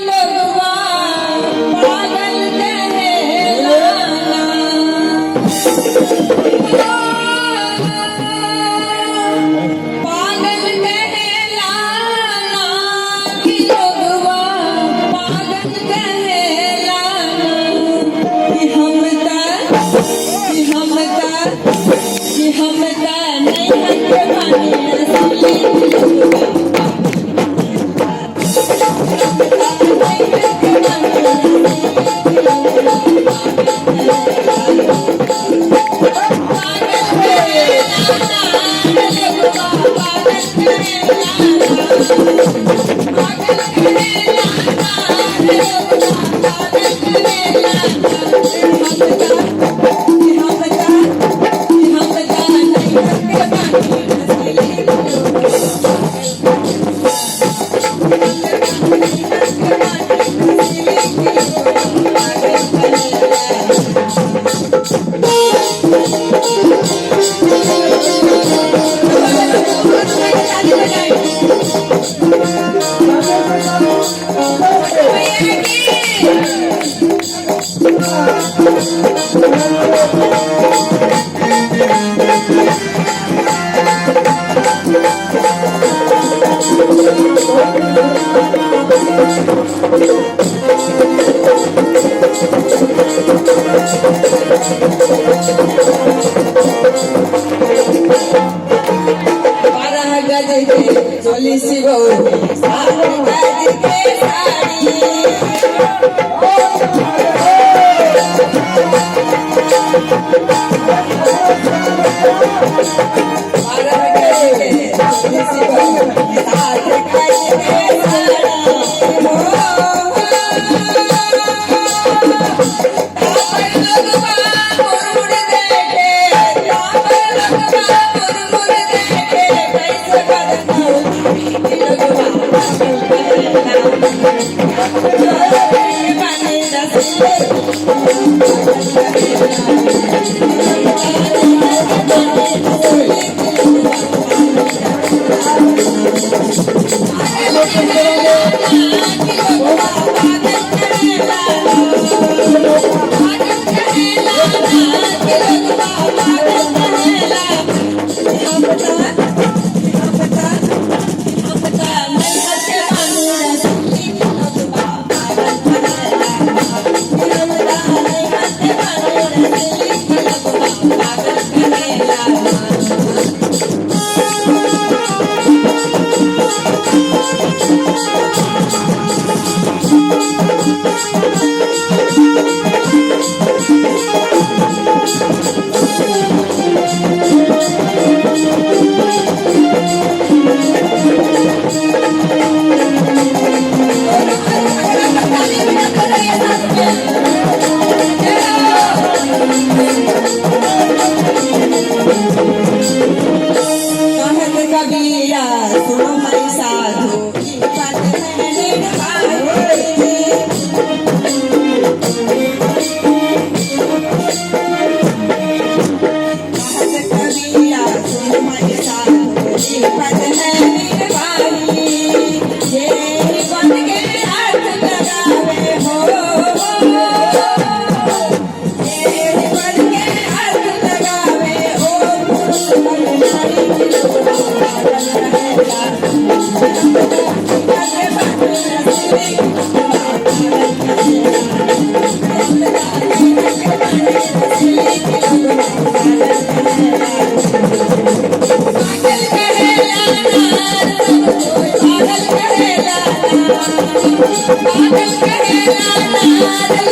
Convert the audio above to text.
लोगवा पागल कहेला ना। पागल कहेला ना कि लोगवा पागल कहेला ना कि हम त कि हम त कि हम त नैहर के बानी रसली लोगवा 12 गज के चोली सिबो, 7 गज के साड़ी। 12 गज के चोली सिबो, 7 गज के साड़ी हो। तापर लोगवा मुड़ देखे, तापर लोगवा मुड़ देखे, कैसे बदनाम लोगवा पागल कहेला। बानी रसले कहत कबीरा सुनो भाई साधु, ई बात है निर्भागी। कहत कबीरा सुनो भाई साधु, ई बात है निर्भागी। जे बन के हाथ लगावे हो, जे बन के हाथ लगावे ओ पुरुष नारी पागल रहेला। पागल कहेला, पागल कहेला, पागल कहेला।